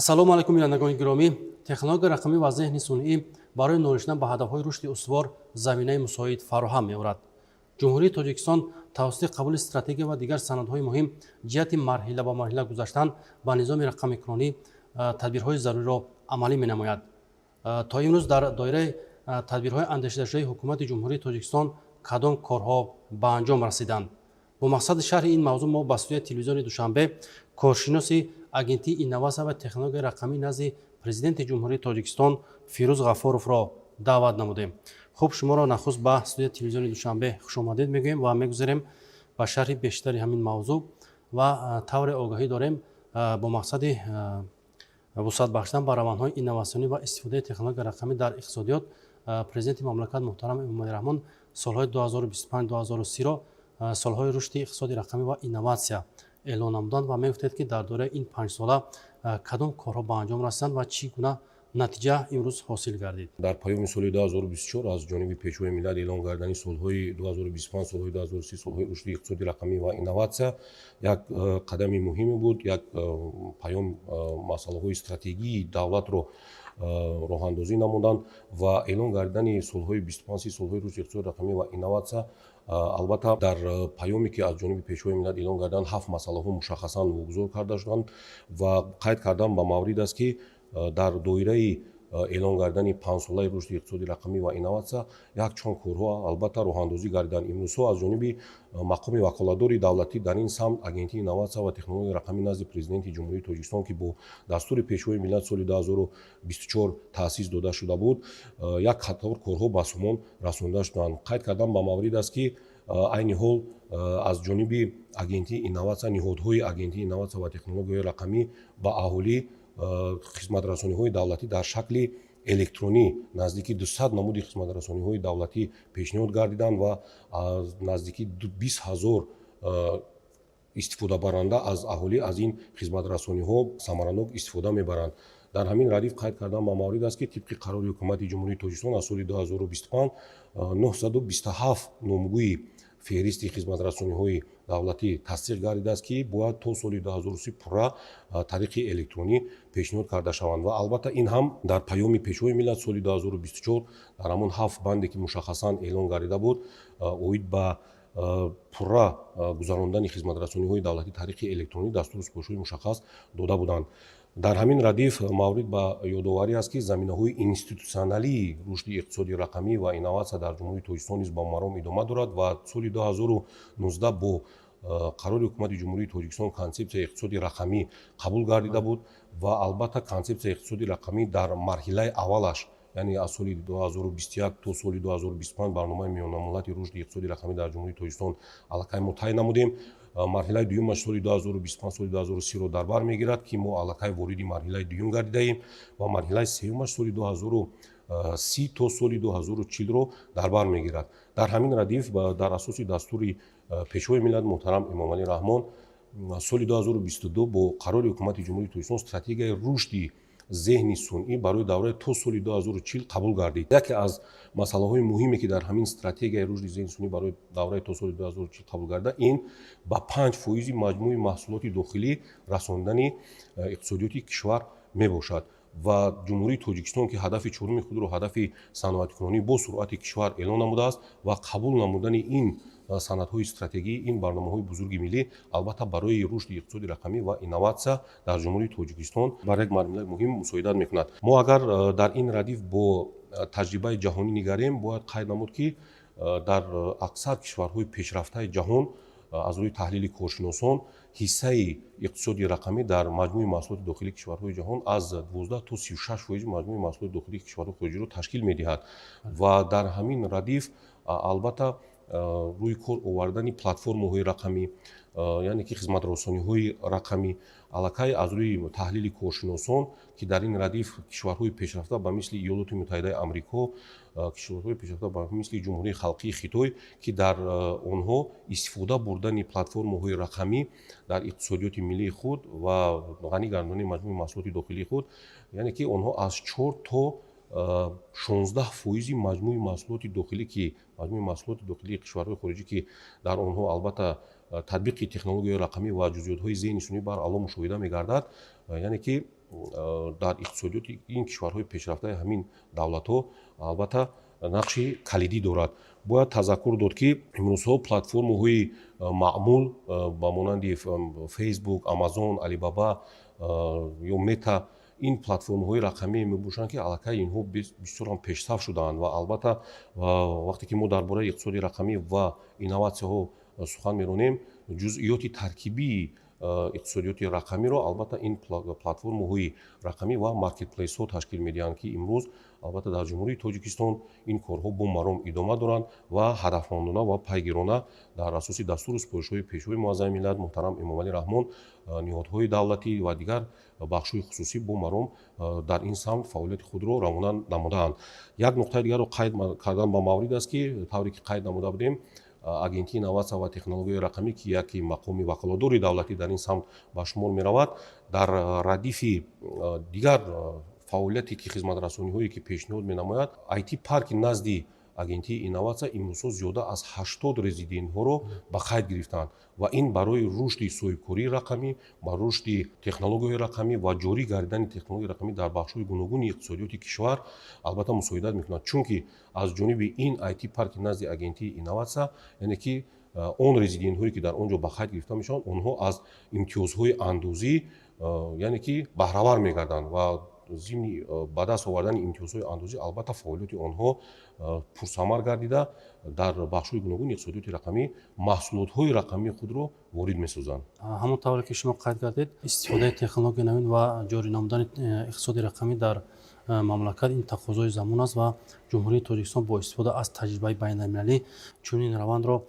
Ассалому алайкум, бинандагони гиромӣ. Технологияи рақамӣ ва зеҳни сунъӣ барои ноил шудан ба ҳадафҳои рушди устувор заминаи мусоид фароҳам меорад. Ҷумҳурии Тоҷикистон тавассути қабули стратегия ва дигар санадҳои муҳим ҷиҳати марҳила ба марҳила гузаштан ба низоми рақамикунонӣ тадбирҳои заруриро амалӣ менамояд. То имрӯз дар доираи тадбирҳои андешидашудаи Ҳукумати Ҷумҳурии Тоҷикистон кадом корҳо ба анҷом расиданд? Бо мақсади шарҳи ин мавзӯъ мо ба студияи телевизиони Душанбе коршиноси Агентии инноватсия ва технологияи рақамӣ назди Президенти Ҷумҳурии Тоҷикистон Фирӯз Ғаффоровро даъват намудем. Хуб, шуморо нахуст ба студияи телевизиони Душанбе хушомадед мегӯем ва мегузарем ба шарҳи бештари ҳамин мавзӯъ. Ва тавре огаҳӣ дорем, бо мақсади вусъат бахшидан ба равандҳои инноватсионӣ ва истифодаи технологияи рақамӣ дар иқтисодиёт Президенти мамлакат муҳтарам Эмомалӣ Раҳмон солҳои 2025-2030-ро солҳои рушди иқтисоди рақамӣ ва инноватсия эълон намуданд. Ва мегуфтед, ки дар доираи ин 5 сола кадом корҳо ба анҷом расиданд ва чӣ гуна натиҷа имрӯз ҳосил гардид? Дар паёми соли 2024 аз ҷониби Пешвои миллат эълон гардани солҳои 2025, солҳои 2030 солҳои рушди иқтисоди рақамӣ ва инноватсия як қадами муҳиме буд. Як паём масъалаҳои стратегии давлатро роҳандозӣ намуданд ва эълон гардидани солҳои 25, солҳои рушди иқтисоди рақамӣ ва инноватсия. Албатта, дар паёме, ки аз ҷониби Пешвои миллат эълон гардиданд, ҳафт масъалаҳо мушаххасан вогузор карда шуданд. Ва қайд кардан ба маврид аст, ки дар доираи эълон гардани 5-солаи рушди иқтисоди рақамӣ ва инноватсия якчанд корҳо, албатта, роҳандозӣ гардиданд. Имрӯзҳо аз ҷониби мақоми ваколатдори давлатӣ дар ин самт, Агентии инноватсия ва технологияи рақамӣ назди Президенти Ҷумҳурии Тоҷикистон, ки бо дастури Пешвои миллат соли 2024 таъсис дода шуда буд, як қатор корҳо ба сомон расонда шуданд. Қайд кардан ба маврид аст, ки айни ҳол аз ҷониби Агентии инноватсия, ниҳодҳои Агентии инноватсия ва технологияҳои рақамӣ ба аҳолӣ хизматрасониҳои давлатӣ дар шакли электронӣ наздики 200 намуди хизматрасониҳои давлатӣ пешниҳод гардиданд ва наздики 20 000 истифодабаранда аз аҳолӣ аз ин хизматрасониҳо самаранок истифода мебаранд. Дар ҳамин радиф қайд кардан ба маврид аст, ки тибқи қарори Ҳукумати Ҷумҳурии Тоҷикистон аз соли 2025 927 номгӯи феҳристи хизматрасониҳои давлатӣ тасдиқ гардидааст, ки бояд то соли 2030 пурра тариқи электронӣ пешниҳод карда шаванд. Ва албатта, ин ҳам дар паёми Пешвои миллат соли 2024 дар ҳамон ҳафт банде, ки мушаххасан эълон гардида буд, оид ба пурра гузарондани хизматрасониҳои давлатӣ тариқи электронӣ дастуру супоришҳои мушаххас дода буданд. Дар ҳамин радиф маврид ба ёдоварӣ аст, ки заминаҳои институтсионалии рушди иқтисоди рақамӣ ва инноватсия дар Ҷумҳурии Тоҷикистон низ ба маром идома дорад. Ва соли 2019 бо қарори Ҳукумати Ҷумҳурии Тоҷикистон Консепсияи иқтисоди рақамӣ қабул гардида буд. Ва албатта, Консепсияи иқтисоди рақамӣ дар марҳилаи аввалаш, яъне аз соли 2021 то соли 2025, барномаи миёнамуҳлати рушди иқтисоди рақамӣ дар Ҷумҳурии Тоҷикистон аллакай мо тай намудем. Марҳилаи дуюмаш соли 2025, соли 2030-ро дар бар мегирад, ки мо аллакай вориди марҳилаи дуюм гардидаем, ва марҳилаи сеюмаш соли 2030 то соли 2040-ро дар бар мегирад. Дар ҳамин радиф, дар асоси дастури Пешвои миллат муҳтарам Эмомалӣ Раҳмон, соли 2022 бо қарори Ҳукумати Ҷумҳурии Тоҷикистон Стратегияи рушди зеҳни сунъӣ барои давраи то соли 2040 қабул гардид. Яке аз масъалаҳои муҳиме, ки дар ҳамин Стратегияи рушди зеҳни сунъӣ барои давраи то соли 2040 қабул гардида, ин ба 5 фоизи маҷмӯи маҳсулоти дохилӣ расондани иқтисодиёти кишвар мебошад. Ва Ҷумҳурии Тоҷикистон, ки ҳадафи чоруми худро ҳадафи саноаткунонӣ бо суръати кишвар эълон намудааст, ва қабул намудани ин санадҳои стратегӣ, ин барномаҳои бузурги миллӣ, албатта, барои рушди иқтисоди рақамӣ ва инноватсия дар Ҷумҳурии Тоҷикистон бар як марҳилаи муҳим мусоидат мекунад. Мо агар дар ин радиф бо таҷрибаи ҷаҳонӣ нигарем, бояд қайд намуд, ки дар аксар кишварҳои пешрафтаи ҷаҳон аз рӯи таҳлили коршиносон ҳиссаи иқтисоди рақамӣ дар маҷмӯи маҳсулоти дохилии кишварҳои ҷаҳон аз 12 то 36 фоизи маҷмӯи маҳсулоти дохилии кишварҳои хориҷиро ташкил медиҳад. Ва дар ҳамин радиф, албатта, рӯи кор овардани платформаҳои рақамӣ, яъне ки хизматрасониҳои рақамӣ, аллакай аз рӯи таҳлили коршиносон, ки дар ин радиф кишварҳои пешрафта ба мисли Иёлоти Муттаҳидаи Амрико, кишварҳои пешрафта ба мисли Ҷумҳурии Халқии Хитой, ки дар онҳо истифода бурдани платформаҳои рақамӣ дар иқтисодиёти миллии худ ва ғанӣ гардонии маҷмӯи маҳсулоти дохилии худ, яъне ки онҳо аз 4 то 16 фоизи маҷмӯи маҳсулоти дохилӣ, ки маҷмӯи маҳсулоти дохилии кишварҳои хориҷӣ, ки дар онҳо, албатта, татбиқи технологияи рақамӣ ва ҷузъиётҳои зеҳни сунъӣ барало мушоҳида мегардад, яъне ки дар иқтисодиёти ин кишварҳои пешрафтаи ҳамин давлатҳо албатта нақши калидӣ дорад. Бояд тазаккур дод, ки имрӯзҳо платформаҳои маъмул ба монанди Фейсбук, Амазон, Алибаба ё Мета ин платформаҳои рақамие мебошанд, ки аллакай инҳо бисёрам пешсаф шудаанд. Ва албатта, вақте ки мо дар бораи иқтисоди рақамӣ ва инноватсияҳо сухан меронем, ҷузъиёти таркибии иқтисодиёти рақамиро албатта ин платформаҳои рақамӣ ва маркетплейсҳо ташкил медиҳанд, ки имрӯз албатта дар Ҷумҳурии Тоҷикистон ин корҳо бо маром идома доранд ва ҳадафмандона ва пайгирона дар асоси дастуру супоришҳои Пешвои Муаззами миллат муҳтарам Эмомалӣ Раҳмон ниҳодҳои давлатӣ ва дигар бахшҳои хусусӣ бо маром дар ин самт фаъолияти худро равона намудаанд. Як нуқтаи дигарро қайд кардан ба маврид аст, ки тавре ки қайд намуда будем, Агентии инноватсия ва технологияи рақамӣ, ки яке мақоми ваколатдори давлатӣ дар ин самт ба шумор меравад, дар радифи дигар фаъолияте ки хизматрасониҳое ки пешниҳод менамояд, IT парки назди Агентии инноватсия имрӯзҳо зиёда аз 80 резидентҳоро ба қайд гирифтанд ва ин барои рушди соҳибкории рақамӣ, ба рушди технологияҳои рақамӣ ва ҷорӣ гардидани технологияи рақамӣ дар бахшҳои гуногуни иқтисодиёти кишвар албатта мусоидат мекунад, чунки аз ҷониби ин IT парки назди Агентии инноватсия, яъне ки он резидентҳое ки дар он ҷо ба қайд гирифта мешаванд, онҳо аз имтиёзҳои андозӣ, яъне ки баҳравар мегарданд ва зимни ба даст овардани имтиёзҳои андозӣ албатта фаъолияти онҳо пурсамар гардида, дар бахшҳои гуногуни иқтисодиёти рақамӣ маҳсулотҳои рақамии худро ворид месозанд. Ҳамон тавре ки шумо қайд кардед, истифодаи технологияи навин ва ҷорӣ намудани иқтисоди рақамӣ дар мамлакат ин тақозои замон аст ва Ҷумҳурии Тоҷикистон бо истифода аз таҷрибаи байналмилалӣ чунин равандро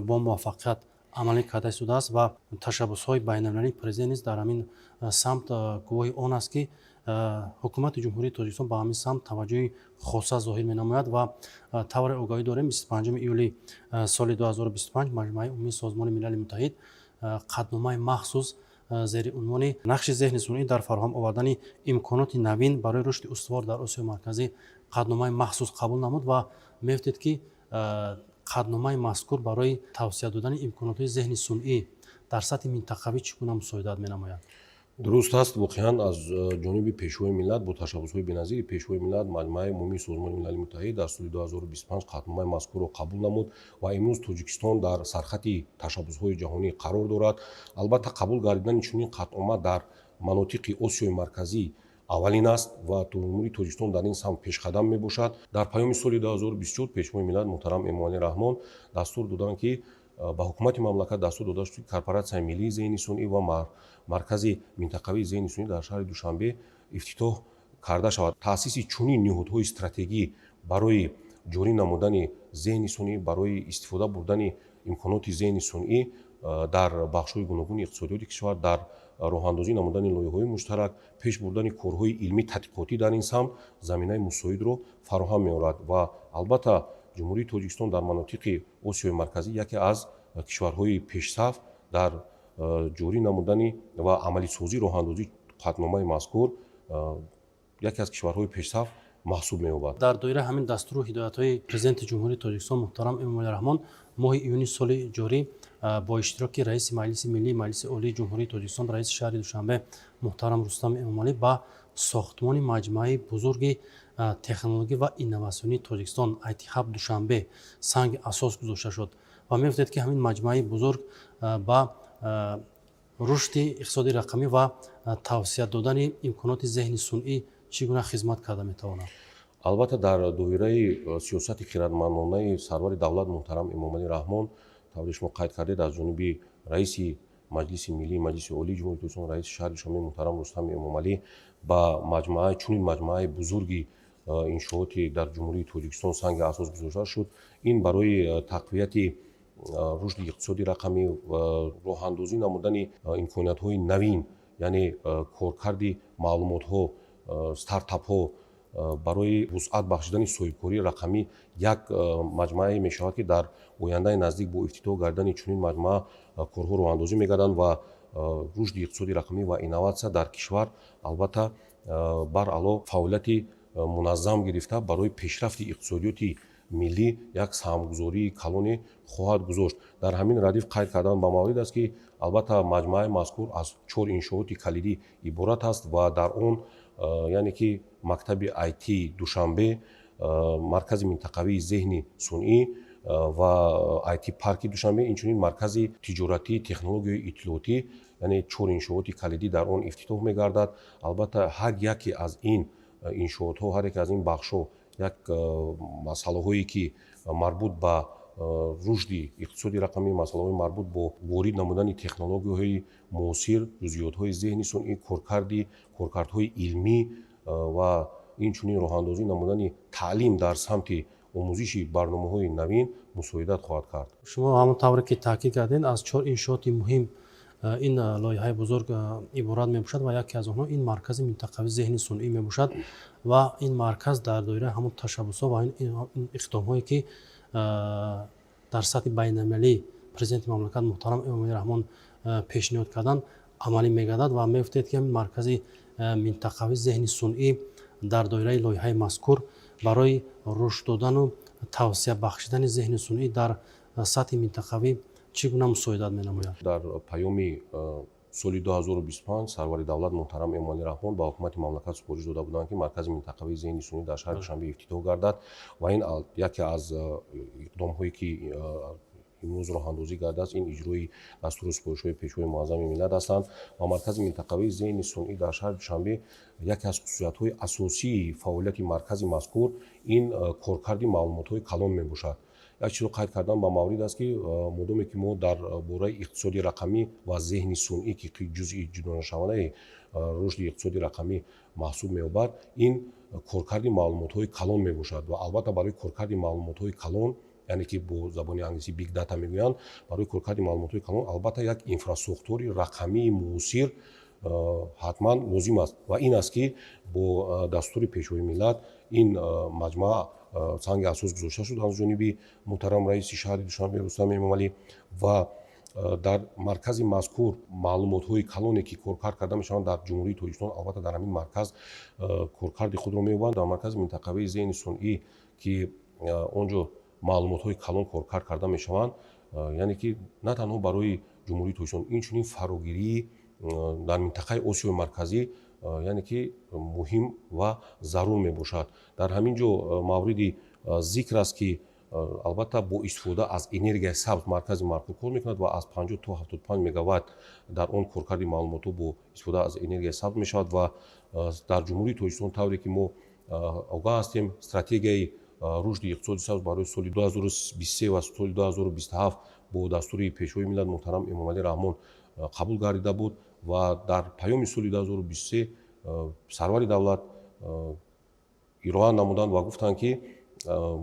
бо муваффақият амалӣ карда истодааст ва ташаббусҳои байналмилалии Президент низ дар ҳамин самт гувоҳи он аст, ки ҳукумати Ҷумҳурии Тоҷикистон ба ҳамин самт таваҷҷӯҳи хоса зоҳир менамояд. Ва тавре огаҳӣ дорем, 25 июли соли 2025 Маҷмӯаи Умумии Созмони Милали Муттаҳид қатъномаи махсус зери унвони «Нақши зеҳни сунъӣ дар фароҳам овардани имконоти навин барои рушди устувор дар Осиёи Марказӣ» қатъномаи махсус қабул намуд. Ва мегуфтед, ки қатъномаи мазкур барои тавсия додани имконотҳои зеҳни сунъӣ дар сатҳи минтақавӣ чӣ гуна мусоидат менамояд? Дуруст аст, воқеан аз ҷониби Пешвои миллат, бо ташаббусҳои беназири Пешвои миллат Маҷмӯаи Умумии Созмони Милали Муттаҳид дар соли 2025 қатъномаи мазкурро қабул намуд ва имрӯз Тоҷикистон дар сархати ташаббусҳои ҷаҳонӣ қарор дорад. Албатта, қабул гардидани чунин қатънома дар манотиқи Осиёи Марказӣ аввалин аст ва Ҷумҳурии Тоҷикистон дар ин самт пешқадам мебошад. Дар паёми соли 2024 Пешвои миллат муҳтарам Эмомалӣ Раҳмон дастур доданд, ки ба ҳукумати мамлакат дастур дода шуд, ки Корпоратсияи миллии зеҳни сунъӣ ва Маркази минтақавии зеҳни сунъӣ дар шаҳри Душанбе ифтитоҳ карда шавад. Таъсиси чунин ниҳодҳои стратегӣ барои ҷорӣ намудани зеҳни сунъӣ, барои истифода бурдани имконоти зеҳни сунъӣ дар бахшҳои гуногуни иқтисодиёти кишвар, дар роҳандозӣ намудани лоиҳаҳои муштарак, пеш бурдани корҳои илмӣ тадқиқотӣ дар ин самт заминаи мусоидро фароҳам меорад. Ва албатта Ҷумҳурии Тоҷикистон дар манотиқи Осиёи Марказӣ яке аз кишварҳои пешсаф дар ҷорӣ намудани ва амалисозии роҳандозии қатъномаи мазкур яке аз кишварҳои пешсаф маҳсуб меёбад. Дар доираи ҳамин дастуру ҳидоятҳои Президенти Ҷумҳурии Тоҷикистон муҳтарам Эмомалӣ Раҳмон моҳи июни соли ҷорӣ бо иштироки раиси Маҷлиси Миллии Маҷлиси Олии Ҷумҳурии Тоҷикистон, раиси шаҳри Душанбе муҳтарам Рустам Эмомалӣ ба сохтмони маҷмӯаи бузурги технологӣ ва инноватсионии Тоҷикистон IT Hub Душанбе санги асос гузошта шуд. Ва мегуфтед, ки ҳамин маҷмӯаи бузург ба рушди иқтисоди рақамӣ ва тавсия додани имконоти зеҳни сунъӣ чӣ гуна хизмат карда метавонад? Албатта, дар доираи сиёсати хирадмандонаи сарвари давлат муҳтарам Эмомалӣ Раҳмон, тавре шумо қайд кардед, аз ҷониби раиси Маҷлиси Миллии Маҷлиси Олии Ҷумҳурии Тоҷикистон, раиси шаҳри Душанбе муҳтарам Рустам Эмомалӣ ба маҷмӯаи чунин маҷмӯаи бузурги иншооти дар Ҷумҳурии Тоҷикистон санги асос гузошта шуд. Ин барои тақвияти рушди иқтисоди рақамӣ, роҳандозӣ намудани имкониятҳои навин, яъне коркарди маълумотҳо, стартапҳо, барои вусъат бахшидани соҳибкории рақамӣ як маҷмӯае мешавад, ки дар ояндаи наздик бо ифтитоҳ гардидани чунин маҷмӯа корҳо роҳандозӣ мегарданд ва рушди иқтисоди рақамӣ ва инноватсия дар кишвар албатта баръало фаъолияти муназзам гирифта, барои пешрафти иқтисодиёти миллӣ як саҳмгузории калоне хоҳад гузошт. Дар ҳамин радиф қайд кардан ба маврид аст, ки албатта маҷмӯаи мазкур аз чор иншооти калидӣ иборат аст ва дар он, яъне ки мактаби IT Душанбе, маркази минтақавии зеҳни сунъӣ ва IT парки Душанбе, инчунин маркази тиҷоратии технологияи иттилоотӣ, яъне чор иншооти калидӣ дар он ифтитоҳ мегардад. Албатта, ҳар яке аз ин иншоотҳо, ҳар яке аз ин бахшҳо як масъалаҳое, ки марбут ба рушди иқтисоди рақамӣ, масъалаҳои марбут бо ворид намудани технологияҳои муосир, ҷузъиётҳои зеҳни сунъӣ, коркардҳои илмӣ ва инчунин роҳандозӣ намудани таълим дар самти омӯзиши барномаҳои навин мусоидат хоҳад кард. Шумо ҳамон тавре ки таъкид кардед, аз чор иншооти муҳим ин лоиҳаи бузург иборат мебошад ва яке аз онҳо ин маркази минтақавии зеҳни сунъӣ мебошад ва ин марказ дар доираи ҳамон ташаббусҳо ва ин иқдомҳое, ки дар сатҳи байналмилалӣ президенти мамлакат муҳтарам Эмомалӣ Раҳмон пешниҳод карданд, амалӣ мегардад. Ва мегуфтед, ки маркази минтақавии зеҳни сунъӣ дар доираи лоиҳаи мазкур барои рушд додану тавсия бахшидани зеҳни сунъӣ дар сатҳи минтақавӣ чӣ гуна мусоидат менамояд? Дар паёми соли 2025 сарвари давлат муҳтарам Эмомалӣ Раҳмон ба ҳукумати мамлакат супориш дода буданд, ки маркази минтақавии зеҳни сунъӣ дар шаҳри Душанбе ифтитоҳ гардад ва ин яке аз иқдомҳое, ки имрӯз роҳандозӣ гардааст, ин иҷрои дастуру супоришҳои Пешвои муаззами миллат ҳастанд. Ва маркази минтақавии зеҳни сунъӣ дар шаҳри Душанбе, яке аз хусусиятҳои асосии фаъолияти маркази мазкур ин коркарди маълумотҳои калон мебошад. Як чизро қайд кардан ба маврид аст, ки модоме ки мо дар бораи иқтисоди рақамӣ ва зеҳни сунъӣ, ки ҷузъи ҷудонашавандаи рушди иқтисоди рақамӣ маҳсуб меёбад, ин коркарди маълумотҳои калон мебошад. Ва албатта, барои коркарди маълумотҳои калон, яъне ки бо забони англисӣ big data мегӯянд, барои коркарди маълумотҳои калон албатта як инфрасохтори рақамии муосир ҳатман лозим аст. Ва ин аст, ки бо дастури Пешвои миллат ин маҷмӯа санги асос гузошта шуд аз ҷониби муҳтарам раиси шаҳри Душанбе Рустам Эмомалӣ. Ва дар маркази мазкур маълумотҳои калоне, ки коркард карда мешаванд дар Ҷумҳурии Тоҷикистон, албатта дар ҳамин марказ коркарди худро меёбанд. Дар маркази минтақавии зеҳни сунъӣ, ки он ҷо маълумотҳои калон коркард карда мешаванд, яъне ки на танҳо барои Ҷумҳурии Тоҷикистон, инчунин фарогирии дар минтақаи Осиёи Марказӣ, яъне ки муҳим ва зарур мебошад. Дар ҳамин ҷо мавриди зикр аст, ки албатта бо истифода аз энергияи сабз маркази мазкур кор мекунад ва аз 50 то 75 мегаватт дар он коркарди маълумотҳо бо истифода аз энергияи сабз мешавад. Ва дар Ҷумҳурии Тоҷикистон, тавре ки мо огаҳ ҳастем, стратегияи рушди иқтисоди сабз барои соли 2023 ва соли 2027 бо дастури Пешвои миллат муҳтарам Эмомалӣ Раҳмон қабул гардида буд. Ва дар паёми соли 2023 сарвари давлат ироа намуданд ва гуфтанд, ки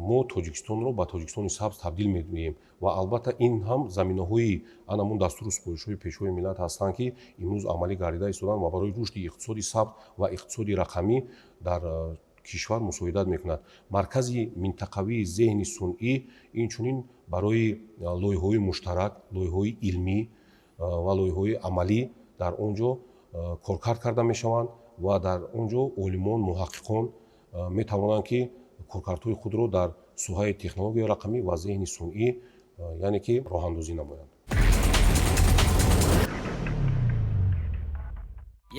мо Тоҷикистонро ба Тоҷикистони сабз табдил медиҳем. Ва албатта, ин ҳам заминаҳои анамун дастуру супоришҳои Пешвои миллат ҳастанд, ки имрӯз амалӣ гардида истоданд ва барои рушди иқтисоди сабз ва иқтисоди рақамӣ дар кишвар мусоидат мекунад. Маркази минтақавии зеҳни сунъӣ инчунин барои лоиҳаҳои муштарак, лоиҳаҳои илмӣ ва лоиҳаҳои амалӣ дар он ҷо коркард карда мешаванд ва дар он ҷо олимон, муҳаққиқон метавонанд, ки коркардҳои худро дар соҳаи технологияи рақамӣ ва зеҳни сунъӣ, яъне ки роҳандозӣ намоянд.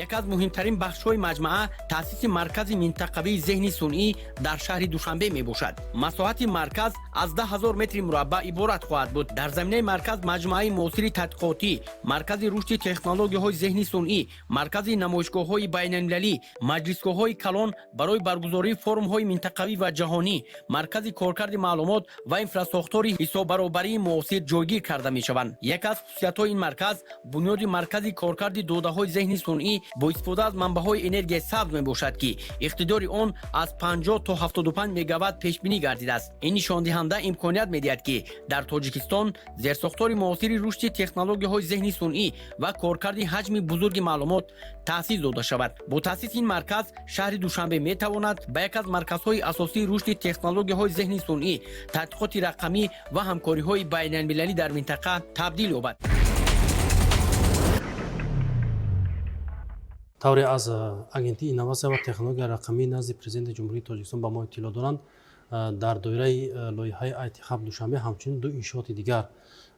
Яке аз муҳимтарин бахшҳои маҷмаъа таъсиси маркази минтақавии зеҳни сунъӣ дар шаҳри Душанбе мебошад. Масоҳати марказ аз 10 000 метри мураббаъ иборат хоҳад буд. Дар заминаи марказ маҷмӯаи муосири тадқиқотӣ, маркази рушди технологияҳои зеҳни сунъӣ, маркази намоишгоҳҳои байналмилалӣ, маҷлисгоҳҳои калон барои баргузории форумҳои минтақавӣ ва ҷаҳонӣ, маркази коркарди маълумот ва инфрасохтори ҳисоббаробарии муосир ҷойгир карда мешаванд. Яке аз хусусиятҳои ин марказ бунёди маркази коркарди додаҳои зеҳни сунъӣ бо истифода аз манбаъҳои энергияи сабз мебошад, ки иқтидори он аз 50 то 75 мегаватт пешбинӣ гардидааст. Ин нишондиҳанда имконият медиҳад, ки дар Тоҷикистон зерсохтори муосири рушди технологияҳои зеҳни сунъӣ ва коркарди ҳаҷми бузурги маълумот таъсис дода шавад. Бо таъсиси ин марказ шаҳри Душанбе метавонад ба яке аз марказҳои асосии рушди технологияҳои зеҳни сунъӣ, тадқиқоти рақамӣ ва ҳамкориҳои байналмилалӣ дар минтақа табдил ёбад. Тавре аз Агентии инноватсия ва технологияи рақамии назди Президенти Ҷумҳурии Тоҷикистон ба мо иттилоъ доранд. Дар доираи лоиҳаи IT Hub Душанбе ҳамчунин ду иншооти дигар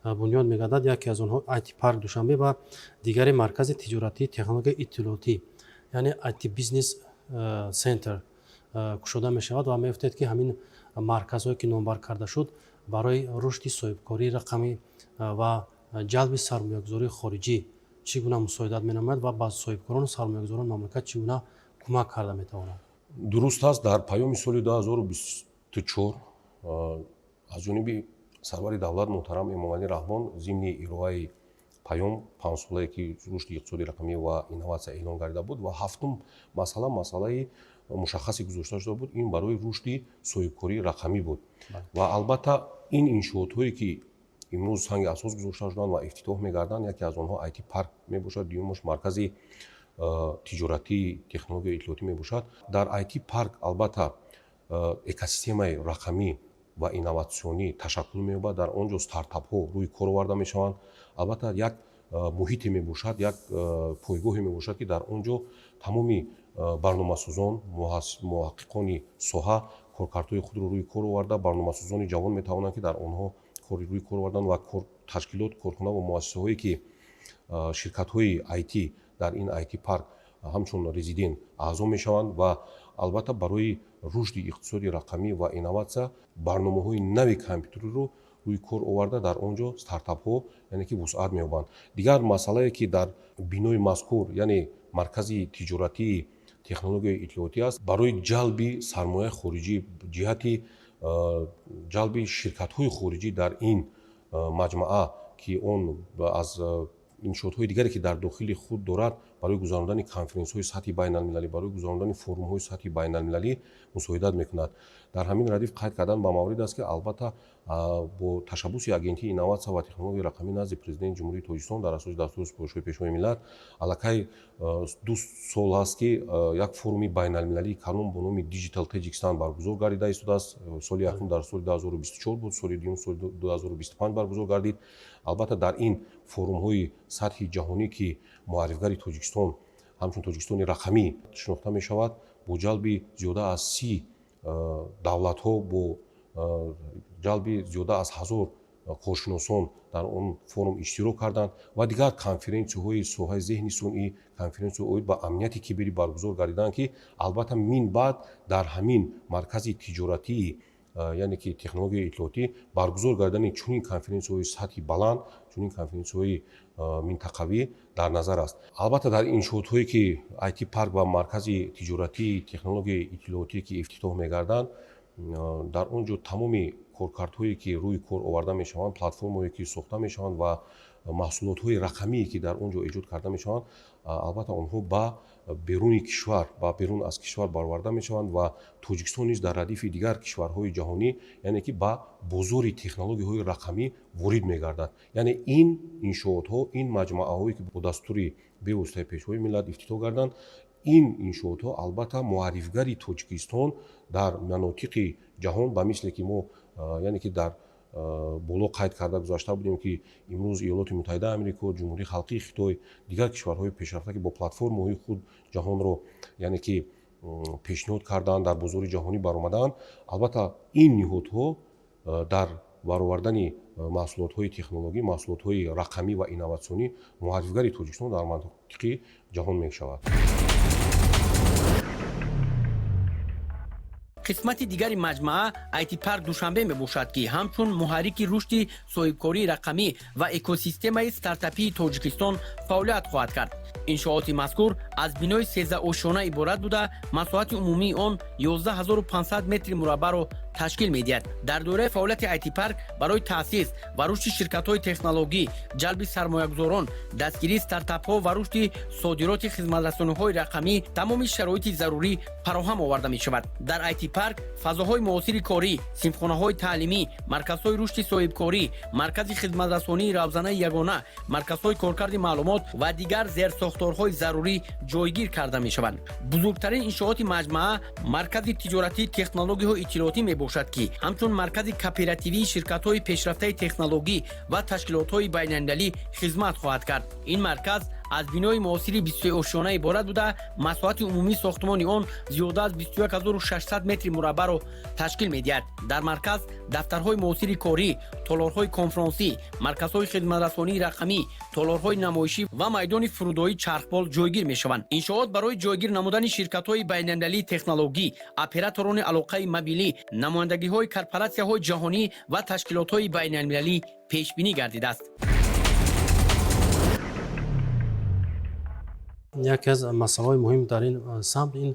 бунёд мегардад. Яке аз онҳо IT Парк Душанбе ва дигаре маркази тиҷоратии технологияи иттилоотӣ, яъне IT Business Center кушода мешавад. Ва мегуфтед, ки ҳамин марказҳое, ки номбар карда шуд, барои рушди соҳибкории рақамӣ ва ҷалби сармоягузории хориҷӣ чӣ гуна мусоидат менамояд ва ба соҳибкорону сармоягузорони мамлакат чӣ гуна кӯмак карда метавонад? Дуруст аст. Дар паёми соли 2024 аз ҷониби сарвари давлат муҳтарам Эмомалӣ Раҳмон зимни ироаи паём панҷсолае, ки рушди иқтисоди рақамӣ ва инноватсия эълон гардида буд, ва ҳафтум масъала, масъалаи мушаххасе гузошта шуда буд, ин барои рушди соҳибкории рақамӣ буд. Ва албатта ин иншоотҳое, ки имрӯз санги асос гузошта шуданд ва ифтитоҳ мегарданд, яке аз онҳо IT Парк мебошад, дуюмаш маркази тиҷоратии технологияи иттилоотӣ мебошад. Дар IT Парк албатта экосистемаи рақамӣ ва инноватсионӣ ташаккул меёбад. Дар он ҷо стартапҳо рӯи кор оварда мешаванд. Албатта як муҳите мебошад, як пойгоҳе мебошад, ки дар он ҷо тамоми барномасозон, муҳаққиқони соҳа коркардҳои худро рӯи кор оварда, барномасозони ҷавон метавонанд, ки дар онҳо кори рӯи кор оварданд ва ташкилот, корхона ва муассисаҳое, ки ширкатҳои IT дар ин IT Парк ҳамчун резидент аъзо мешаванд. Ва албатта барои рушди иқтисоди рақамӣ ва инноватсия барномаҳои нави компютериро рӯи кор оварда, дар он ҷо стартапҳо, яъне ки, вусъат меёбанд. Дигар масъалае, ки дар бинои мазкур, яъне маркази тиҷоратии технологияи иттилоотӣ аст, барои ҷалби сармояи хориҷӣ, ҷиҳати ҷалби ширкатҳои хориҷӣ дар ин маҷмаа, ки он аз иншоотҳои дигаре, ки дар дохили худ дорад, барои гузарондани конференсҳои сатҳи байналмилалӣ, барои гузарондани форумҳои сатҳи байналмилалӣ мусоидат мекунад. Дар ҳамин радиф қайд кардан ба маврид аст, ки албатта бо ташаббуси Агентии инноватсия ва технологияи рақамӣ назди Президенти Ҷумҳурии Тоҷикистон дар асоси дастуру супоришҳои Пешвои миллат аллакай 2 сол аст, ки як форуми байналмилалии калон бо номи Digital Tajikistan баргузор гардида истодааст. Соли якум дар соли 2024 буд, соли дуюм соли 2025 баргузор гардид. Албатта дар ин форумҳои сатҳи ҷаҳонӣ, ки муаррифгари Тоҷикистон ҳамчун Тоҷикистони рақамӣ шинохта мешавад, бо ҷалби зиёда аз 30 давлатҳо, бо ҷалби зиёда аз 1000 коршиносон дар он форум иштирок карданд ва дигар конференсияҳои соҳаи зеҳни сунъӣ, конференсияҳои оид ба амнияти киберӣ баргузор гардиданд, ки албатта мин баъд дар ҳамин маркази тиҷоратии, яъне ки, технологияи иттилоотӣ баргузор гардидани чунин конференсияҳои сатҳи баланд, чунин конференсияҳои минтақавӣ дар назар аст. Албатта дар иншоотҳое, ки IT Парк ва маркази тиҷоратии технологияи иттилоотӣ, ки ифтитоҳ мегарданд, дар он ҷо тамоми коркардҳое, ки рӯи кор оварда мешаванд, платформаҳое, ки сохта мешаванд, ва маҳсулотҳои рақамие, ки дар он ҷо эҷод карда мешаванд, албатта онҳо ба беруни кишвар, ба берун аз кишвар бароварда мешаванд ва Тоҷикистон низ дар радифи дигар кишварҳои ҷаҳонӣ, яъне ки, ба бозори технологияҳои рақамӣ ворид мегардад. Яъне ин иншоотҳо, ин маҷмӯаҳое, ки бо дастури бевоситаи Пешвои миллат ифтитоҳ гарданд, ин иншоотҳо албатта муаррифгари Тоҷикистон дар манотиқи ҷаҳон, ба мисле ки мо, яъне ки, дар боло қайд карда гузашта будем, ки имрӯз Иёлоти Муттаҳидаи Амрико, Ҷумҳурии Халқии Хитой, дигар кишварҳои пешрафта, ки бо платформаҳои худ ҷаҳонро, яъне ки, пешниҳод карданд, дар бозори ҷаҳонӣ баромаданд. Албатта ин ниҳодҳо дар баровардани маҳсулотҳои технологӣ, маҳсулотҳои рақамӣ ва инноватсионӣ муаррифгари Тоҷикистон дар мантиқи ҷаҳон мешавад. Қисмати дигари маҷмаа IT Парк Душанбе мебошад, ки ҳамчун муҳаррики рушди соҳибкории рақамӣ ва экосистемаи стартапии Тоҷикистон фаъолият хоҳад кард. Иншооти мазкур аз бинои сездаошёна иборат буда, масоҳати умумии он 11500 метри мураббаъро ташкил медиҳад. Дар доираи фаъолияти IT Парк барои таъсис ва рушди ширкатҳои технологӣ, ҷалби сармоягузорон, дастгирии стартапҳо ва рушди содироти хизматрасониҳои рақамӣ тамоми шароити зарурӣ фароҳам оварда мешавад. Дар IT Парк фазоҳои муосири корӣ, синфхонаҳои таълимӣ, марказҳои рушди соҳибкорӣ, маркази хизматрасонии равзанаи ягона, марказҳои коркарди маълумот ва дигар зерсохторҳои зарурӣ ҷойгир карда мешаванд. Бузургтарин иншооти маҷмаа маркази тиҷоратии технологияҳои иттилоотӣ мебошад, ки ҳамчун маркази кооперативии ширкатҳои пешрафтаи технологӣ ва ташкилотҳои байналмилалӣ хизмат хоҳад кард. Ин марказ Аз бинои муосири 23 ошёна иборат буда, масоҳати умумии сохтмони он зиёда аз 21 600 метри мураббаъро ташкил медиҳад. Дар марказ дафтарҳои муосири корӣ, толорҳои конфронсӣ, марказҳои хидматрасонии рақамӣ, толорҳои намоишӣ ва майдони фурудоии чархбол ҷойгир мешаванд. Иншоот барои ҷойгир намудани ширкатҳои байналмилалии технологӣ, операторони алоқаи мобилӣ, намояндагиҳои корпоратсияҳои ҷаҳонӣ ва ташкилотҳои байналмилалӣ пешбинӣ гардидааст. Яке аз масъалаҳои муҳим дар ин самт ин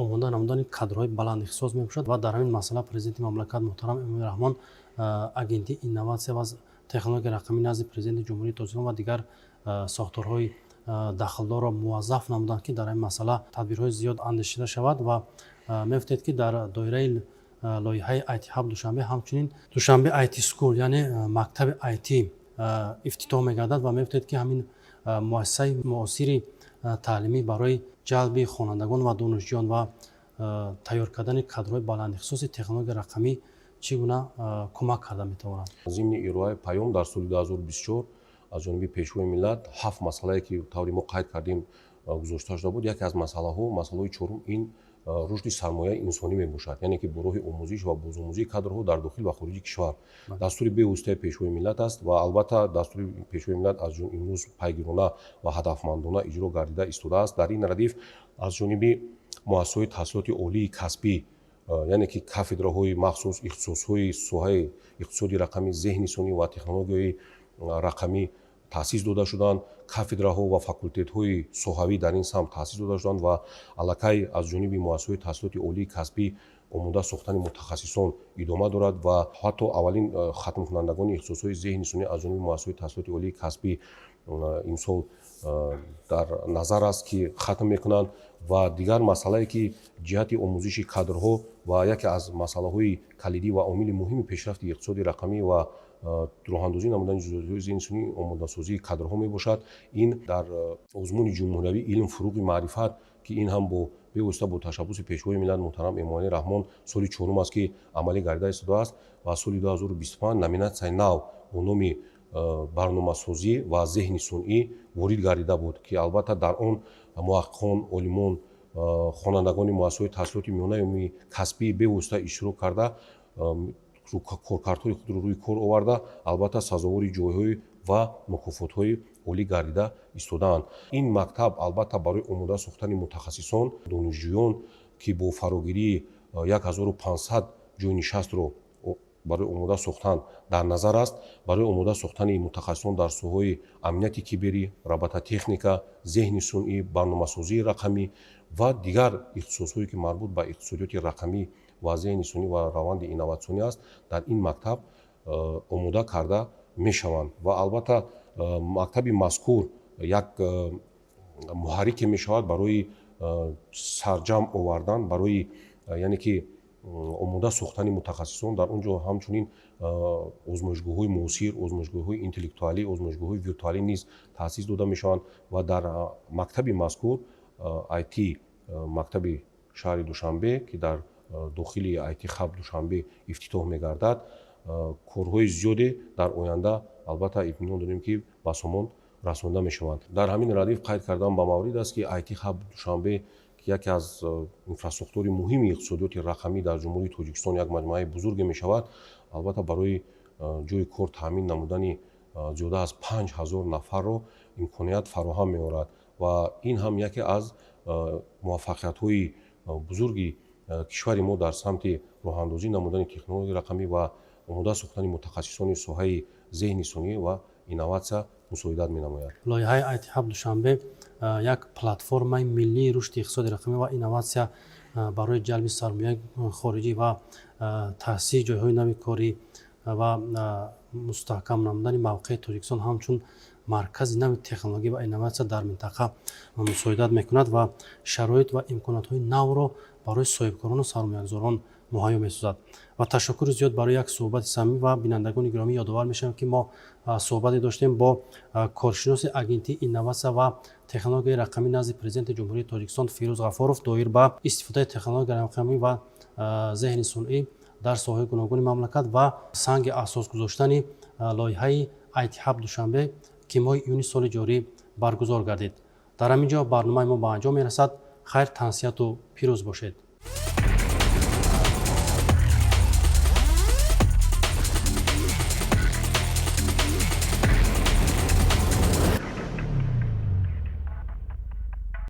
омода намудани кадрҳои баландихтисос мебошад ва дар ҳамин масъала Президенти мамлакат муҳтарам Эмомалӣ Раҳмон Агентии инноватсия ва технологияи рақамӣ назди Президенти Ҷумҳурии Тоҷикистон ва дигар сохторҳои дахлдорро муваззаф намуданд, ки дар ҳамин масъала тадбирҳои зиёд андешида шавад. Ва мегуфтед, ки дар доираи лоиҳаи IT Hub Душанбе ҳамчунин Душанбе IT School, яъне мактаби IT ифтитоҳ мегардад ва мегуфтед, ки ҳамин муассисаи муосири таълимӣ барои ҷалби хонандагон ва донишҷӯён ва тайёр кардани кадрҳои баландихтисоси технологияи рақамӣ чӣ гуна кӯмак карда метавонад? Зимни ироаи паём дар соли 2024 аз ҷониби Пешвои миллат ҳафт масъалае, ки таври мо қайд кардем, гузошта шуда буд. Яке аз масъалаҳо, масъалаҳои чорум, ин рушди сармояи инсонӣ мебошад, яъне ки бо роҳи омӯзиш ва бозомӯзии кадрҳо дар дохил ва хориҷи кишвар. Дастури бевоситаи Пешвои миллат аст ва албатта дастури Пешвои миллат аз имрӯз пайгирона ва ҳадафмандона иҷро гардида истодааст. Дар ин радиф аз ҷониби муассисаҳои таҳсилоти олии касбӣ, яъне ки кафедраҳои махсус, ихтисосҳои соҳаи иқтисоди рақамӣ, зеҳни сунъӣ ва технологияи рақамӣ таъсис дода шуданд, кафедраҳо ва факултетҳои соҳавӣ дар ин самт таъсис дода шуданд ва аллакай аз ҷониби муассисаҳои таҳсилоти олии касбӣ омода сохтани мутахассисон идома дорад ва ҳатто аввалин хатмкунандагони ихтисосҳои зеҳни сунъӣ аз ҷониби муассисаҳои таҳсилоти олии касбӣ имсол дар назар аст, ки хатм мекунанд. Ва дигар масъалае, ки ҷиҳати омӯзиши кадрҳо ва яке аз масъалаҳои калидӣ ва омили муҳими пешрафти иқтисоди рақамӣ ва роҳандозӣ намудани ҷузъиётҳои зеҳни сунъӣ, омодасозии кадрҳо мебошад, ин дар озмуни ҷумҳуриявӣ «Илм фуруғи маърифат», ки ин ҳам бо бевосита бо ташаббуси Пешвои миллат муҳтарам Эмомалӣ Раҳмон соли чорум аст, ки амалӣ гардида истодааст, ва соли 2025 номинатсияи нав бо номи барномасозӣ ва зеҳни сунъӣ ворид гардида буд, ки албатта дар он муҳаққиқон, олимон, хонандагони муассисаҳои таҳсилоти миёнаи умумии касбӣ бевосита иштирок карда, коркардҳои худро рӯи кор оварда, албатта сазовори ҷойҳои ва мукофотҳои олӣ гардида истодаанд. Ин мактаб албатта барои омода сохтани мутахассисон, донишҷӯён, ки бо фарогирии 1500 ҷойи нишастро барои омода сохтан дар назар аст, барои омода сохтани мутахассисон дар соҳаҳои амнияти киберӣ, робототехника, зеҳни сунъӣ, барномасозии рақамӣ ва дигар ихтисосҳое, ки марбут ба иқтисодиёти рақамӣ ва зеҳни сунъӣ ва раванди инноватсионӣ аст, дар ин мактаб омода карда мешаванд. Ва албатта мактаби мазкур як муҳаррике мешавад барои сарҷамъ овардан, барои яъне ки омода сохтани мутахассисон. Дар он ҷо ҳамчунин озмоишгоҳҳои муосир, озмоишгоҳҳои интеллектуалӣ, озмоишгоҳҳои виртуалӣ низ таъсис дода мешаванд. Ва дар мактаби мазкур, IT мактаби шаҳри Душанбе, ки дар дохили IT Hub Душанбе ифтитоҳ мегардад, корҳои зиёде дар оянда албатта итминон дорем, ки ба сомон расонда мешаванд. Дар ҳамин радиф қайд кардан ба маврид аст, ки IT Hub Душанбе, ки яке аз инфрасохтори муҳими иқтисодиёти рақамӣ дар Ҷумҳурии Тоҷикистон, як маҷмӯаи бузурге мешавад, албатта барои ҷойи кор таъмин намудани зиёда аз 5000 нафарро имконият фароҳам меорад. Ва ин ҳам яке аз муваффақиятҳои бузурги кишвари мо дар самти роҳандозӣ намудани технологияи рақамӣ ва омода сохтани мутахассисони соҳаи зеҳни сунъӣ ва инноватсия мусоидат менамояд. Лоиҳаи IT Hub Душанбе як платформаи миллии рушди иқтисоди рақамӣ ва инноватсия барои ҷалби сармояи хориҷӣ ва таъсиси ҷойҳои нави корӣ ва мустаҳкам намудани мавқеи Тоҷикистон ҳамчун маркази нави технология ва инноватсия дар минтақа мусоидат мекунад ва шароит ва имкониятҳои навро барои соҳибкорону сармоягузорон муҳайё месозад. Ва ташаккури зиёд барои як суҳбати самимӣ. Ва бинандагони гиромӣ, ёдовар мешавем, ки мо суҳбате доштем бо коршиноси Агентии инноватсия ва технологияи рақамӣ назди Президенти Ҷумҳурии Тоҷикистон Фирӯз Ғафоров доир ба истифодаи технологияи рақамӣ ва зеҳни сунъӣ дар соҳаҳои гуногуни мамлакат ва санги асос гузоштани лоиҳаи IT Hub Душанбе, ки моҳи июни соли ҷорӣ Баргузор гардид. Дар ҳамин ҷо барномаи мо ба анҷом мерасад. Хайр, тансиҳату пирӯз бошед.